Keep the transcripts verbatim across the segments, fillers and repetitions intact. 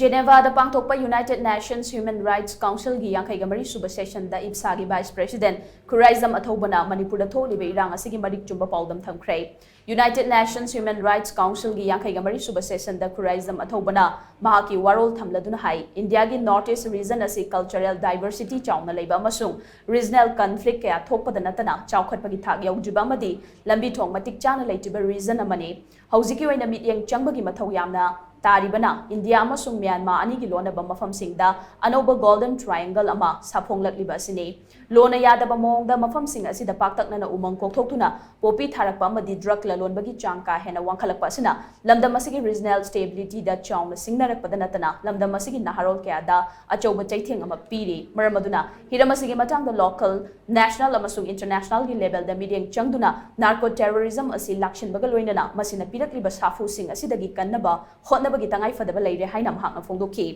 ꯖꯦꯅꯦꯚꯥꯗ ꯄꯥꯡꯊꯣꯛꯄ United Nations Human Rights Councilꯒꯤ ꯌꯥꯡꯈꯩꯒ ꯃꯔꯤ ꯁꯨꯕ sessionꯗ ꯏꯞꯁꯥꯒꯤ vice president ꯈꯨꯔꯥꯏꯖꯝ ꯑꯊꯧꯕꯅ ꯃꯅꯤꯄꯨꯔꯗ ꯊꯣꯛꯂꯤꯕ ꯏꯔꯥꯡ ꯑꯁꯤꯒꯤ ꯃꯔꯤꯛ ꯆꯨꯝꯕ ꯄꯥꯎꯗꯝ ꯊꯝꯈ꯭ꯔꯦ꯫ United Nations Human Rights Councilꯒꯤ ꯌꯥꯡꯈꯩꯒ ꯃꯔꯤ ꯁꯨꯕ sessionꯗ ꯈꯨꯔꯥꯏꯖꯝ ꯑꯊꯧꯕꯅ ꯃꯍꯥꯛꯀꯤ ꯋꯥꯔꯣꯜ ꯊꯝꯂꯗꯨꯅ ꯍꯥꯏ, Indiaꯒꯤ North East region ꯑꯁꯤ cultural diversity ꯆꯥꯎꯅ ꯂꯩꯕ ꯑꯃꯁꯨꯡ regional conflict ꯀꯌꯥ ꯊꯣꯛꯄꯗ ꯅꯠꯇꯅ ꯆꯥꯎꯈꯠꯄꯒꯤ ꯊꯥꯛ ꯌꯧꯗ꯭ꯔꯤꯕ ꯑꯃꯗꯤ ꯂꯝꯕꯤ ꯊꯣꯡ ꯃꯇꯤꯛ ꯆꯥꯅ ꯂꯩꯇ꯭ꯔꯤꯕ region ꯑꯃꯅꯤ꯫ ꯍꯧꯖꯤꯛꯀꯤ ꯑꯣꯏꯅ ꯃꯤꯠꯌꯦꯡ ꯆꯪꯕꯒꯤ ꯃꯊꯧ ꯌꯥꯝꯅ ꯇꯥꯔꯤꯕꯅ India ꯑꯃꯁꯨꯡ Myanmar ꯑꯅꯤꯒꯤ ꯂꯣꯟꯅꯕ ꯃꯐꯝꯁꯤꯡꯗ ꯑꯅꯧꯕ Golden Triangle ꯑꯃ ꯁꯥꯐꯣꯡꯂꯛꯂꯤꯕ ꯑꯁꯤꯅꯤ꯫ ꯂꯣꯟꯅ ꯌꯥꯗꯕ ꯃꯑꯣꯡꯗ ꯃꯐꯝꯁꯤꯡ ꯑꯁꯤꯗ ꯄꯥꯛꯇꯛꯅꯅ ꯎꯃꯪ ꯀꯣꯛꯊꯣꯛꯇꯨꯅ poppy ꯊꯥꯔꯛꯄ ꯑꯃꯗꯤ drug ꯂꯂꯣꯟꯕꯒꯤ ꯆꯥꯡ ꯀꯥ ꯍꯦꯟꯅ ꯋꯥꯡꯈꯠꯂꯛꯄ ꯑꯁꯤꯅ ꯂꯝꯗꯝ ꯑꯁꯤꯒꯤ regional stabilityꯗ ꯆꯥꯎꯅ ꯁꯤꯡꯅꯔꯛꯄꯗ ꯅꯠꯇꯅ ꯂꯝꯗꯝ ꯑꯁꯤꯒꯤ ꯅꯍꯥꯔꯣꯜ ꯀꯌꯥꯗ ꯑꯆꯧꯕ ꯆꯩꯊꯦꯡ ꯑꯃ ꯄꯤꯔꯤ꯫ ꯃꯔꯝ ꯑꯗꯨꯅ ꯍꯤꯔꯝ ꯑꯁꯤꯒꯤ ꯃꯇꯥꯡꯗ local, national ꯑꯃꯁꯨꯡ internationalꯒꯤ levelꯗ ꯃꯤꯠꯌꯦꯡ ꯆꯪꯗꯨꯅ narco terrorism ꯑꯁꯤ ꯂꯥꯛꯁꯤꯟꯕꯒ ꯂꯣꯏꯅꯅ ꯃꯁꯤꯅ ꯄꯤꯔꯛꯂꯤꯕ ꯁꯥꯐꯨꯁꯤꯡ ꯑꯁꯤꯗꯒꯤ ꯀꯟꯅꯕ ꯍꯣꯠꯅꯕꯒꯤ ꯇꯉꯥꯏ ꯐꯗꯕ ꯂꯩꯔꯦ ꯍꯥꯏꯅ ꯃꯍꯥꯛꯅ ꯐꯣꯡꯗꯣꯛꯈꯤ꯫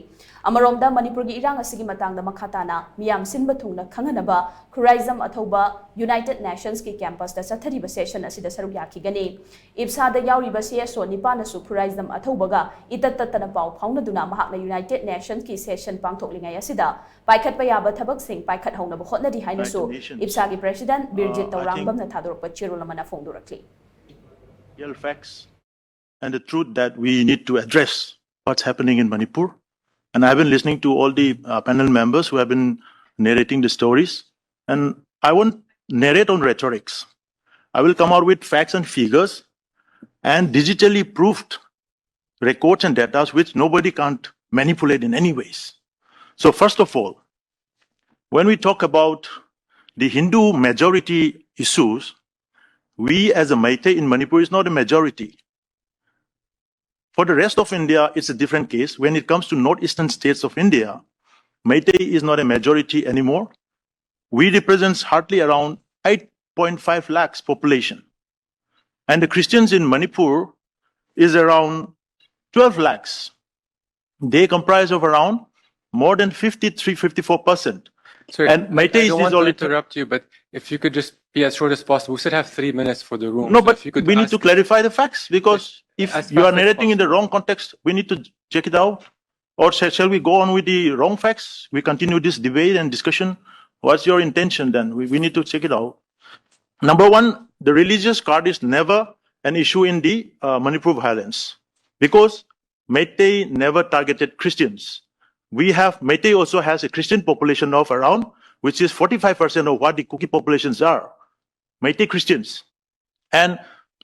ꯑꯃꯔꯣꯝꯗ ꯃꯅꯤꯄꯨꯔꯒꯤ ꯏꯔꯥꯡ ꯑꯁꯤꯒꯤ ꯃꯇꯥꯡꯗ ꯃꯈꯥ ꯇꯥꯅ ꯃꯤꯌꯥꯝ ꯁꯤꯟꯕ ꯊꯨꯡꯅ ꯈꯪꯍꯟꯅꯕ ꯈꯨꯔꯥꯏꯖꯝ ꯑꯊꯧꯕ United Nationꯁꯀꯤ campusꯇ ꯆꯠꯊꯔꯤꯕ session ꯑꯁꯤꯗ ꯁꯔꯨꯛ ꯌꯥꯈꯤꯒꯅꯤ꯫ ꯏꯞꯁꯥꯗ ꯌꯥꯎꯔꯤꯕ CSO ꯅꯤꯄꯥꯅꯁꯨ ꯈꯨꯔꯥꯏꯖꯝ ꯑꯊꯧꯕꯒ ꯏꯇꯠ ꯇꯠꯇꯅ ꯄꯥꯎ ꯐꯥꯎꯅꯗꯨꯅ ꯃꯍꯥꯛꯅ United Nationꯁꯀꯤ session ꯄꯥꯡꯊꯣꯛꯂꯤꯉꯩ ꯑꯁꯤꯗ ꯄꯥꯏꯈꯠꯄ ꯌꯥꯕ ꯊꯕꯛꯁꯤꯡ ꯄꯥꯏꯈꯠꯍꯧꯅꯕ ꯍꯣꯠꯅꯔꯤ ꯍꯥꯏꯅꯁꯨ United Nations, ꯏꯞꯁꯥꯒꯤ president ꯕꯤꯔꯖꯤꯠ uh, I think ꯇꯧꯔꯥꯡꯕꯝꯅ ꯊꯥꯗꯣꯔꯛꯄ ꯆꯦꯔꯣꯜ ꯑꯃꯅ ꯐꯣꯡꯗꯣꯔꯛꯂꯤ꯫ Real facts and the truth that we need to address what's happening in Manipur. And I've been listening to all the uh, panel members who have been narrating the stories. And I won't narrate on rhetorics. I will come out with facts and figures and digitally proved records and data which nobody can't manipulate in any ways. So first of all, when we talk about the Hindu majority issues, we as a Meitei in Manipur is not a majority. For the rest of India, it's a different case. When it comes to northeastern states of India, Meitei is not a majority anymore. We represent hardly around eight point five lakhs population. And the Christians in Manipur is around twelve lakhs. They comprise of around more than fifty-three, fifty-four percent. Sorry, And I- I Meiteis don't is want only to interrupt you, but if you could just be as short as possible. We still have three minutes for the room. No, So but if you could we need ask- to clarify the facts because if as you are fast as narrating in the possible. wrong context, we need to check it out. Or shall, shall we go on with the wrong facts? We continue this debate and discussion. What's your intention then? We, we need to check it out. Number one, the religious card is never an issue in the uh, Manipur violence because Meitei never targeted Christians. We have, Meitei also has a Christian population of around, which is forty-five percent of what the Kuki populations are, Meitei Christians. And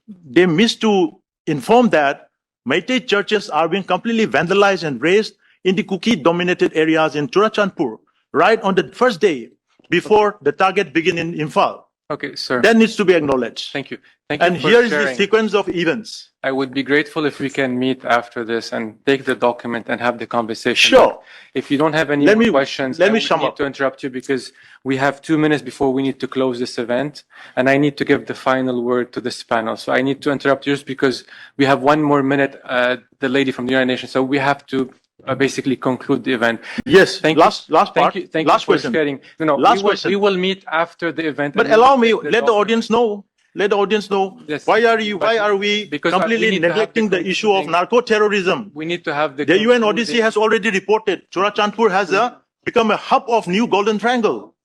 they miss to inform that Meitei churches are being completely vandalized and razed in the Kuki dominated areas in Churachandpur, right on the first day before the target begin in Imphal. Okay, sir. That needs to be acknowledged. Thank you. Thank you And for here is the sharing. Sequence of events. I would be grateful if we can meet after this and take the document and have the conversation. Sure. If you don't have any Let more me- questions, let I me would sum need up. To interrupt you because we have two minutes before we need to close this event, and I need to give the final word to this panel. So I need to interrupt you just because we have one more minute. Uh, the lady from the United Nations, so we have to uh, basically conclude the event. Yes. Thank last you. last Thank part. You, thank last you for question. Sharing. No, no, Last we will, question. We will meet after the event. But And we allow will me. take the Let the doc- audience know. Let the audience know. Yes, Why are you? but Why you- are we because I- we completely need to have the neglecting the issue of concluding- narco-terrorism? We need to have the. The U N O D C Concluding- has already reported Churachandpur has uh, become a hub of new Golden Triangle.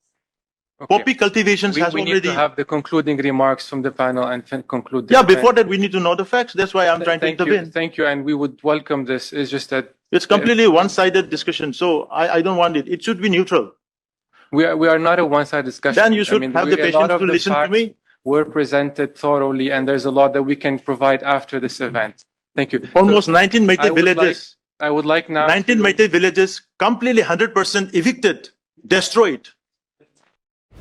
Okay. Poppy cultivations We, has we need already. To have the concluding remarks from the panel and fin- conclude. The Yeah, event. Before that, we need to know the facts. That's why I'm trying to Thank you. Intervene. Thank you, and we would welcome this. It's just that It's completely one-sided discussion, so I, I don't want it. It should be neutral. We are, we are not a one-sided discussion. Then you should I mean, have we- the a lot patience of to the listen to facts me. Were presented thoroughly, and there's a lot that we can provide after this event. Thank you. So Almost nineteen I Meitei would like- villages, I would like now. nineteen To, Meitei villages completely hundred percent evicted, destroyed.